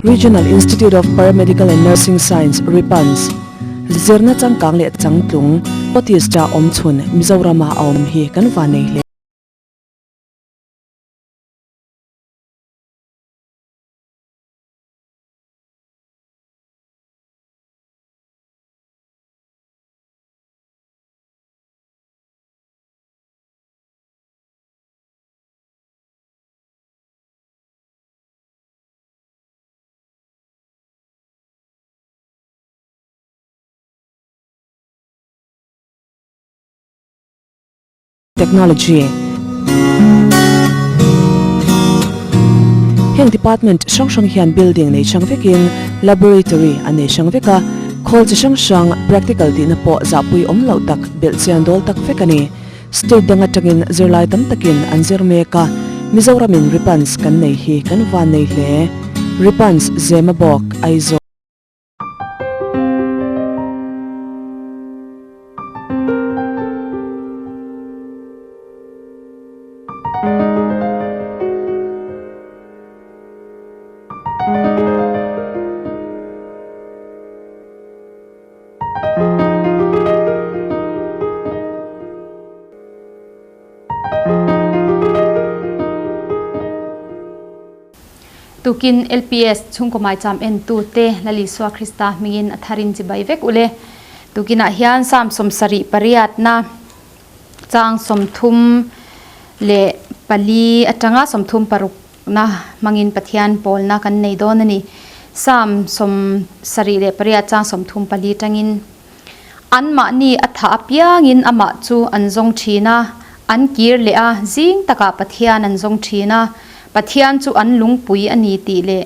Regional Institute of Paramedical and Nursing Science, RIPANS, zirna changkang leh changtlung Otis-a awm chhun Mizorama a awm hi kan va nei hle. Technology. Heng department hrang hrang hian building nei hrang vekin laboratory an nei hrang vek a, khawl chi hrang hrang practical tihna pawh zahpui awm loh tak belhchian dawl tak vek a ni. State dang atangin zirlai tam takin an zir mek a, Mizoramin Ripans kan nei hi kan van nei hle. Ripans Zemabawk, Aizawl. Tukin LPS chhungkaw maicham entu te Lal Isua Krista hmingin a tharin chibai vek ule. Tukinah hian Psalm 78 na chang 34 atanga 36 na hmangin Pathian pawlna kan nei dawn a ni. Psalm 78 chang 34 tangin, Anmahni a thah apiangin amah chu an zawng thin a, an kir leh a, zing takah Pathian an zawng thin a. Pathian chu an lungpui a ni tih leh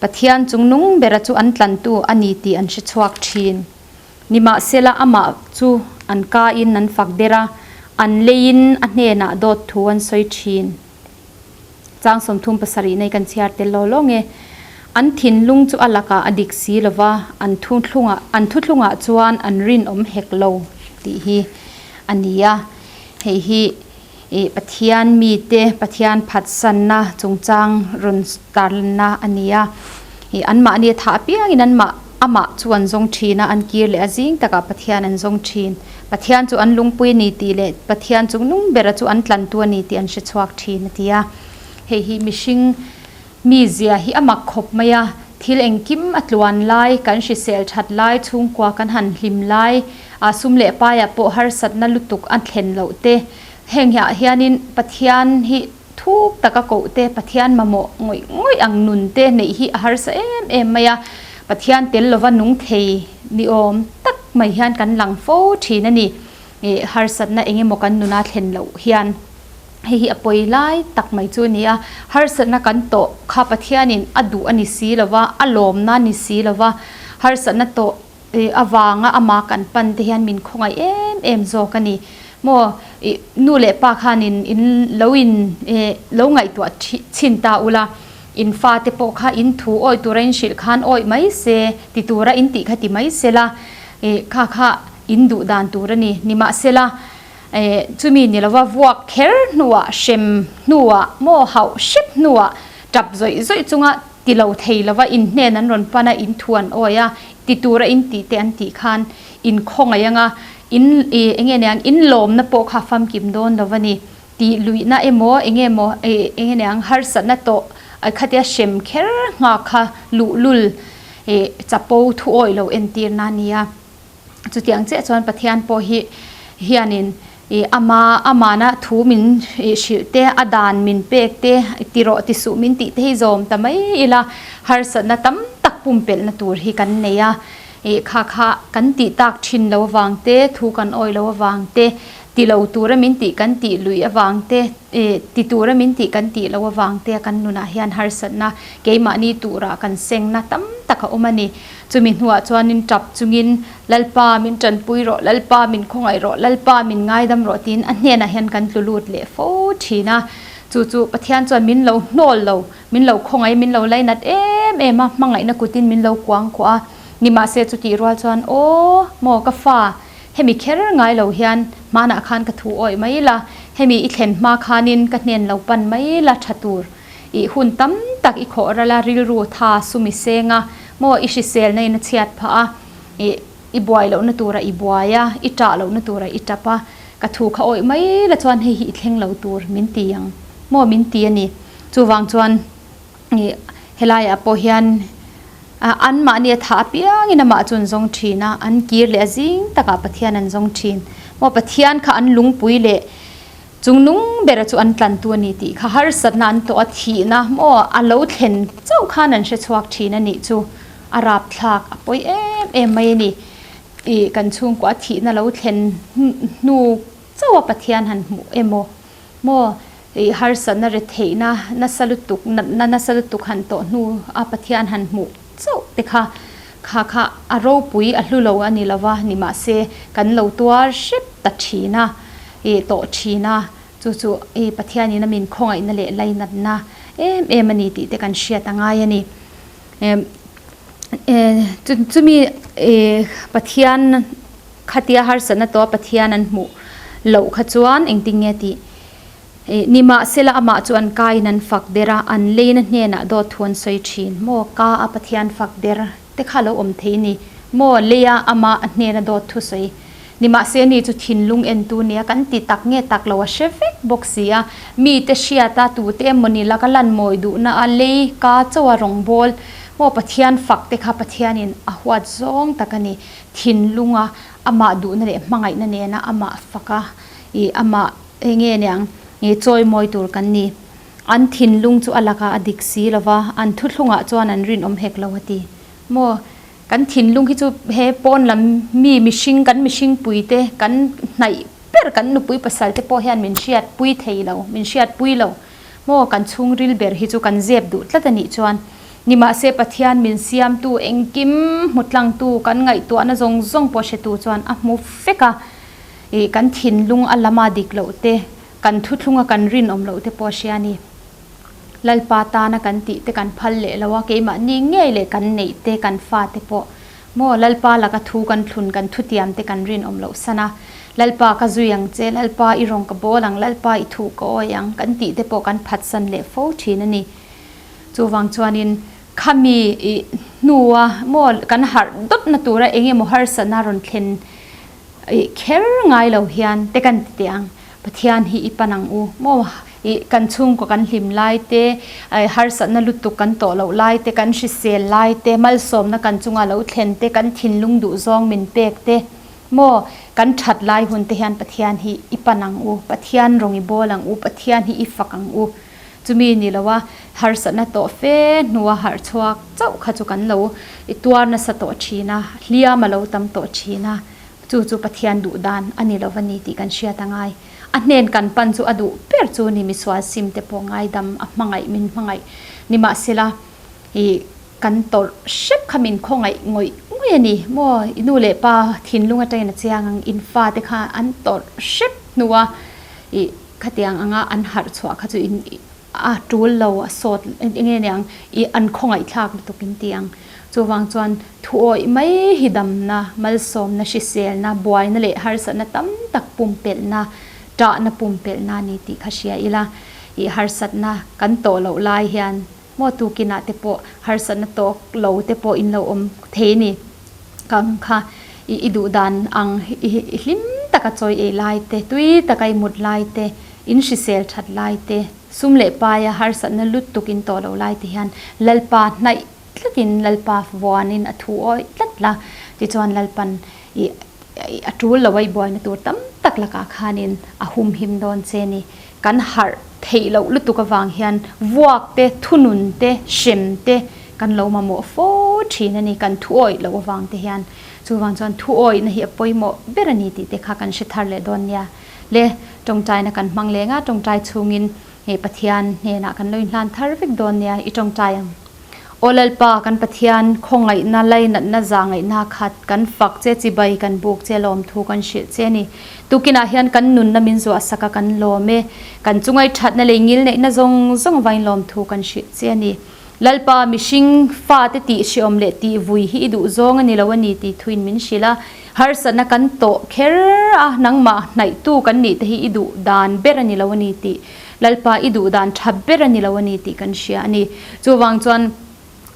Pathian chungnung bera chu an tlantu a ni tih an hre chhuak thin. Nimahsela amah chu an kain an fak der a, an leiin a hnenah dawt thu an sawi thin. Chang 37 nei kan chhiar tel law law nge? An thinlung chu a lakah a dik si lo va, an thuthlungah an thuthlungah chuan an rinawm hek lo tih hi a ni a. Hei hi ih Pathian mite Pathian phatsanna chungchang rawn tarlanna a ni a. Ih anmahni a thah apiangin anmah amah chu an zawng thin a, an kir leh a zing takah Pathian an zawng thin. Pathian chu an lungpui a ni tih leh Pathian chung nung bera chu an tlantu a ni tih an hre chhuak thin a ti a. Hei hi mihring mizia hi a mak khawp mai a, thil engkim a tluan lai, kan hrisel that lai, chhungkua kan han hlim lai, a sum leh paiah pawh harsatna lutuk a thlen loh te, heng hiah hianin Pathian hi thuk taka koh te, Pathian mamawh ngawih ngawih ang nun te neih hi a harsa em em mai a, Pathian tel lova nung thei ni awm tak mai hian kan lang fo thin a ni. Ih harsatna eng emaw kan nuna thlen loh hian hei hi a pawi lai tak mai chu a ni a, harsatna kan tawh kha Pathianin a duh a ni si lova, a lawmna a ni si lova, harsatna tawh ih avanga ama kan pan te hian min khawngaih em em zawk a ni. Maw ih nu leh pa khanin in lo in ih lo ngaihtuah chhin ta ula, in fate pawh kha in thu awih tura in hrilh khan awih mai se, ti tura in tih kha ti mai sela, ih kha kha in duh dan tur a ni. Nimahsela ih chumi ni lova vuak kher hnuah hrem hnuah maw hauh hrep hnuah tap zawih zawih chunga Ti lo thei lova in hnen an rawn pan a, in thu an awi a, ti tura in tih te an tih khan in khawngaih anga, in i enge niang in lawmna pawh kha famkim dawn lo va ni. Tih luihna emaw enge maw i enge niang harsatna tawh khatia hrem kher nghak kha luhlul i chapo thu awih lo entirna a ni a. Chutiang chiah chuan Pathian pawh hi hianin ih ama amana thu min ih hrilh te, a dan min pek te, ti rawh ti suh min tih te hi zawm ta mai ila harsatna tam tak pumpelhna tur hi kan nei a. Ih kha kha kan tih tak thin lo avang te, thu kan awih lo avang te, ti lo tura min tih kan tih luih avang te, ih ti tura min tih kan tih lo avang te kan nunah hian harsatna keimahni turah kan sengna tam tak a awm a ni. Chumi hnuah chuanin tap chungin, Lalpa, min tanpui rawh, Lalpa, min khawngaih rawh, Lalpa, min ngaidam rawh tiin a hnenah hian kan tlu lut leh fo thin a. Chu chu Pathian chuan min lo hnawl lo, min lo khawngaih, min lo lainat em em a, hmangaihna kutin min lo kuang kuah a. Nimahse chutih rual chuan, Aw, maw ka fa, hemi kher ngai lo hian hmanah khan ka thu awih mai la, hemi i thlen hma khanin ka hnen lo pan mai la tha tur. I hun tam tak i khawh ral a, rilru tha sum i seng a, maw i hriselna in a chhiat phah a, i i buai lohna tura i buai a, i ṭah lohna tura i ṭap a, ka thu kha awih mai la chuan hei hi i thleng lo tur min ti ang maw min ti a ni. Chuvang chuan i helaiah pawh hian anmahni a thah apiangin amah chu an zawng ṭhin a, an kir leh a zing takah Pathian an zawng ṭhin. Maw Pathian kha an lungpui leh Chung nung bera chu an tlantu a ni tih kha harsatna an tawh a, thihna maw a lo thlen chauh khan an hre chhuak thin a nih chu a rapthlak a pawi em em mai a ni. Ih kan chhungkua thihna lo thlen hnu chauh a Pathian han hmuh emaw maw ih harsatna retheihna nasa lutuk natna nasa lutuk han tawh hnu a Pathian han hmuh chauh te kha kha kha a ropui a hlu lo a ni lova nimahse kan lo tuar hrep ta thin a. I tawh thin a, chu chu i Pathianin a min khawngaihna leh lainatna em em a ni tih te kan hriat a ngai a ni. Chumi Pathian khatia harsatna tawha Pathian an hmuh loh kha chuan engtin nge tih? Nimahsela amah chu an kaiin an fak der a, an leina hnenah dawt thu an sawi thin. Maw ka a Pathian fak der te kha lo awm thei ni? Maw leia amah hnena dawt thu sawi Nimahse ni chu thinlung entu nia kan ti tak nge tak lo a hre vek bawk si a, mite hriata tute emawni laka lan mawi duhna a lei ka chaw a rawngbâwl maw Pathian fak te kha Pathianin a huat zawng tak a ni. Thinlunga amah duhna leh hmangaihna nena amah faka ih amah enge niang ih chawimawi tur kan ni. An thinlung chu a lakah a dik si lova, an thuthlungah chuan an rinawm hek lo a ti maw. Kan thinlung hi chu he pawn lam mi mihring kan mihring pui te kan hnaih ber kan nupui pasal te pawh hian min hriat pui thei lo min hriat pui lo maw kan chhungril ber hi chu kan zep duh tlat a nih chuan nimahse Pathian min siamtu engkim hmu tlangtu kan ngaihtuahna zawng zawng pawh hretu chuan a hmu vek a ih kan thinlung a lama dik loh te kan thuthlunga kan rinawm loh te pawh a hria a ni. Lalpa tana kan tih te kan phal leh lo a, keimahni ngei leh kan neih te, kan fa te pawh maw Lalpa laka thu kan thlun, kan thutiam te kan rinawm loh san a, Lalpa ka zui ang che, Lalpa i rawng ka bawl ang, Lalpa i thuh ka awi ang kan tih te pawh kan phatsan leh fo thin a ni. Chuvang chuanin khami i hnua maw kan harh dawtna tura eng emaw harsatna rawn thlen I kher ngai lo hian te kan ti teh ang, Pathian hi i pan ang u maw? I kan chhungkaw kan hlim lai te, harsatna lutuk kan tawh loh lai te, kan hrisel lai te, malsawmna kan chunga lo thlen te, kan thinlung duh zawng min pek te maw? Kan that lai hun te hian Pathian hi i pan ang u, Pathian rawng i bawl ang u, Pathian hi i fak ang u. Chumi ni lo a, harsatna tawh fe hnua harh chhuak chauh kha chu kan lo i tuar nasa tawh thin a, hliam a lo tam tawh thin a, chu chu Pathian duh dan a ni lo va ni tih kan hriat a ngai. A hnen kan pan chu a duh ber chu ni misual sim te pawh ngaidam a hmangaih min hmangaih nimahsela i kan tawrh hrep kha min khawngaih ngawih ngawih a ni maw? I nu leh pa thinlung atangin a chiang ang in fate kha an tawrh hrep hnua i Khatiang anga an harh chhuah kha chu in a tul lo a sawt eng nge niang i an khawngaih thlak lutuk in ti ang. Chuvang chuan thuawih mai hi damna, malsawmna, hriselna, buaina leh harsatna tam tak pumpelhna, tahna pumpelhna a ni tih kha hria ila i harsatna kan tawh loh lai hian maw tukinah te pawh harsatna tawk lo te pawh in lo awm thei a ni. Kang kha i i duh dan ang i i hlim taka chawi ei lai te, tui taka i mut lai te, in hrisel that lai te, sum leh paia harsatna lut tuk in tawh loh lai te hian Lalpa hnaih tlatin Lalpa vuanin a thu awih tlat la, tichuan Lalpan i a tul lo a i buaina tur tam tak lakah khanin a humhim dawn che ni. Kan harh theih loh lutuk avang hian vuak te, thunun te, hrem te kan lo mamawh fo thin a ni, kan thuawih loh avang te hian. Chuvang chuan thuawihna hi a pawimawh ber a ni tih te kha kan hre thar leh dawn nia. Le, tawngtaina kan hmang leng a, tawngtai chhungin hei Pathian hnenah kan lo inhlan thar vek dawn nia, i tawngtai ang. Aw Lalpa, kan Pathian, khawngaihna, lainatna, zahngaihna khat kan fak che, chibai kan buk che, lawmthu kan hrilh che a ni. Tukinah hian kan nunna min zuahsak a kan lawm e. Kan chungai thatna leh ngilneihna zawng zawng vain lawmthu kan hrilh che a ni. Lalpa, mihring fate tih hriawm leh tih vui hi i duh zawng a ni lo a ni tih thuin min hrilh a. Harsatna kan tawh kher a, nangmah hnaihtu kan nih te hi i duh dan ber a ni lo a ni tih. Lalpa i duh dan tha ber a ni lo a ni tih kan hria a ni. Chuvang chuan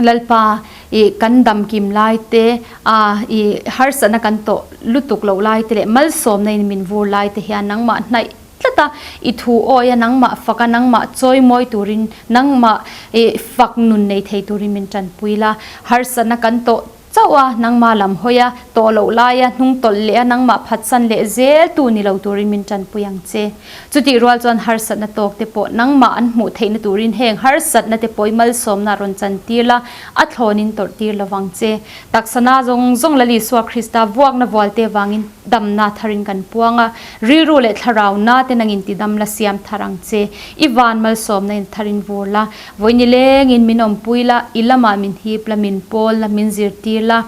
Lalpa i kan damkim lai te, a i harsatna kan tawh lutuk loh lai te leh malsawmna in min vur lai te hian nangmah hnaih tlat a, i thu awi a nangmah fak a nangmah chawimawi turin nangmah i fak nun nei thei turin min tanpui la. Harsatna kan tawh chauh a, nangmah lam hawi a, tawh loh lai a, hnung tawlh leh a, nangmah phatsan leh zel tu ni lo turin min tanpui ang che. Chutih rual chuan harsatna tawk te pawh nangmah an hmuh theihna turin heng harsatna te pawh i malsawmna rawn chantir la, a thlawnin tawrh tir lo vang che. Taksana zawng zawng Lal Isua Krista vuakna vualte vangin damna tharin kan puang a, rilru leh thlarauna te nangin tidam la siam thar ang che. I van malsawmna in tharin vur la, Vawi nilengin min awmpui la, i lamah min hip la, min pawl la, min zirtir la.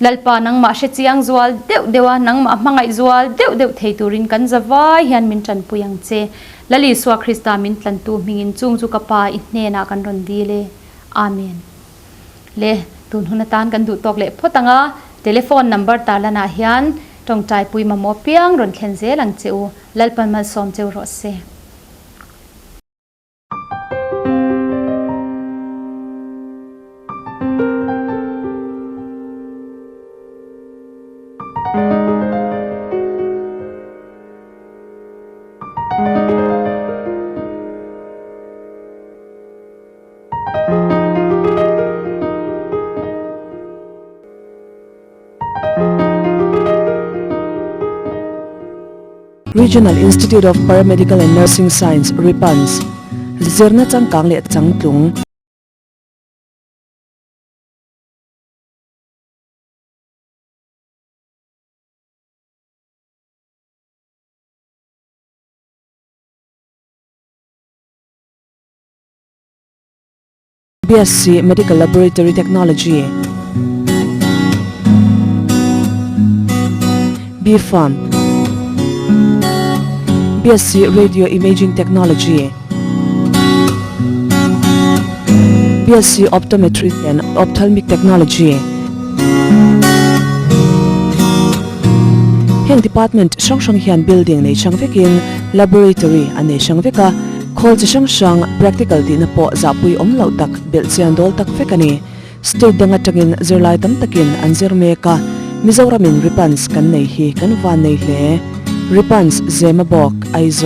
Lalpa nangmah hre chiang zual deuh deuh a, nangmah hmangaih zual deuh deuh thei turin kan zavai hian min tanpui ang che. Lal Isua Krista min tlantu hmingin chung chu ka Pa i hnenah kan rawn dil e. Amen. Le, tun hun atan kan duh tawk leh phawt ang a, telephone number tarlanah hian tawngtaipui mamawh piang rawn thlen zel ang che u. Lalpan malsawm cheu rawh se. Regional Institute of Paramedical and Nursing Science, RIPANS, zirna changkang leh changtlung. BSc Medical Laboratory Technology, B-Pharm, BSc Radio Imaging Technology, BSc Optometry and Ophthalmic Technology. Heng department hrang hrang hian building nei hrang vekin laboratory an nei hrang vek a. Khawl chi hrang hrang practical tihna pawh zahpui awm loh tak belh chian dawl tak vek a ni. State dang atangin zirlai tam takin an zir mek a, Mizoramin Ripans kan nei hi kan van nei hle. Ripans Zemabawk, Aizawl.